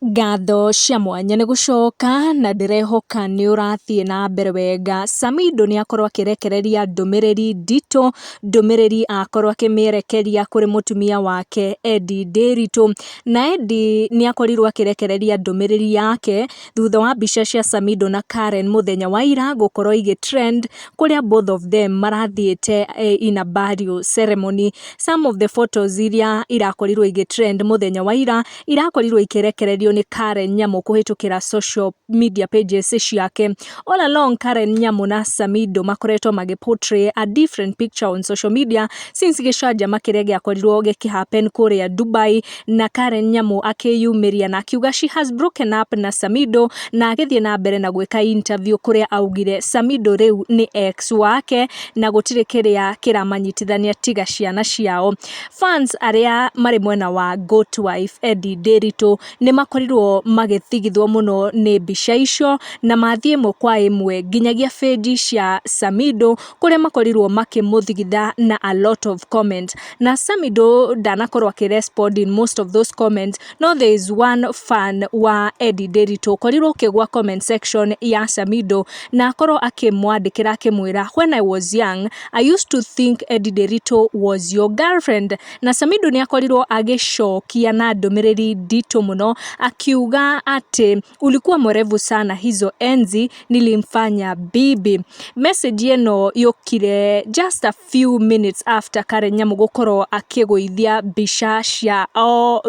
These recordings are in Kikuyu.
Ngatho cia mwanya nĩ gũcoka na ndĩrehoka nĩ ũrathiĩ na mbere wega. Samidoh nĩ akorwo akĩrekereria ndũmĩrĩri nditũ, ndũmĩrĩri akorwo akĩmĩerekeria kũrĩ mũtumia wake Eddie Ndiritu. Na Eddie nĩ akorirwo akĩrekereria ndũmĩrĩri yake thutha wa mbica cia Samidoh na Karen mũthenya wa ira gũkorwo igĩ trend kũrĩa both of them marathiĩte in a burial ceremony. Some of the photos iria irakorirwo igĩ trend mũthenya wa ira irakorirwo ikĩrekererio nĩ Karen Nyamu kũhĩtũkĩra social media pages ciake. All along, Karen Nyamu na Samidoh makoretwo magĩ portray a different picture on social media since gĩcanjama kĩrĩa gĩakorirwo gĩkĩ happen kũrĩa Dubai, na Karen Nyamu akĩyumĩria na akiuga she has broken up na Samidoh, na agĩthiĩ na mbere na gwĩka interview kũrĩa augire Samidoh rĩu nĩ ex wake na gũtirĩ kĩrĩa kĩramanyitithania tiga ciana ciao. Fans arĩa marĩ mwena wa Goat Wife Eddie Ndiritu nĩ makorirwo magĩthigithwo mũno nĩ mbica icio na mathiĩ ĩmwe kwa ĩmwe nginyagia page cia Samidoh, kũrĩa makorirwo makĩmũthigitha na a lot of comment, na Samidoh ndanakorwo akĩ respond in most of those comments. No there is one fan wa Eddie Ndiritu ũkorirwo ũkĩgwa comment section ya Samidoh na akorwo akĩmwandĩkĩra akĩmwĩra, "When I was young, I used to think Eddie Ndiritu was your girlfriend." Na Samidoh nĩ akorirwo agĩcokia na ndũmĩrĩri nditũ mũno akiuga atĩ "Ulikuwa mwerevu sana hizo enzi, nilimfanya bibi." Message ĩno yũkire just a few minutes after Karen Nyamu gũkorwo akĩgũithia mbica cia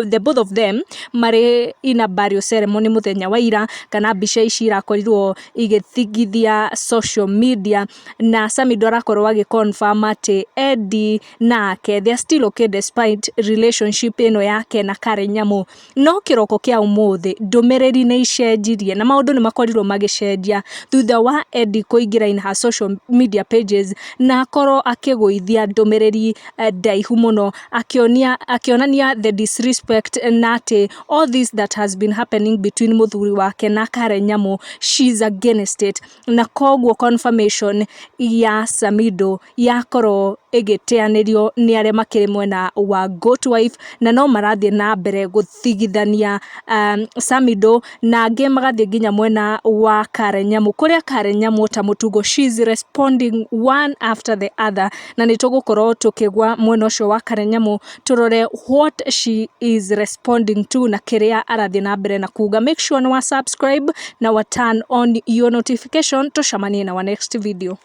the both of them marĩ in a burial ceremony mũthenya wa ira, kana mbica ici irakorirwo igĩthingithia social media, na Samidoh arakorwo agĩ confirm atĩ Eddie nake they are still okay despite relationship ĩno yake na Karen Nyamu. No kĩroko kĩa ũmũthĩ ndũmĩrĩri nĩ icenjirie na maũndũ nĩ makorirwo magĩcenjia thutha wa Eddie kũingĩra in her social media pages na akorwo akĩgũithia ndũmĩrĩri ndaihu mũno akĩonia akĩonania the disrespect na atĩ all this that has been happening between mũthuri wake na Karen Nyamu, she's against it. Na koguo confirmation ya Samidoh yakorwo ĩgĩteanĩrio nĩ arĩa makĩrĩ mwena wa Goat Wife, na no marathiĩ na mbere gũthigithania Samidoh, na angĩ magathiĩ nginya mwena wa Karen Nyamu, kũrĩa Karen Nyamu ta mũtugo she's responding one after the other. Na nĩ tũgũkorwo tũkĩgwa mwena ũcio wa Karen Nyamu tũrore what she is responding to na kĩrĩa arathiĩ na mbere na kuga. Make sure nĩ wa subscribe na wa turn on your notification. Tũcemanie na wa next video.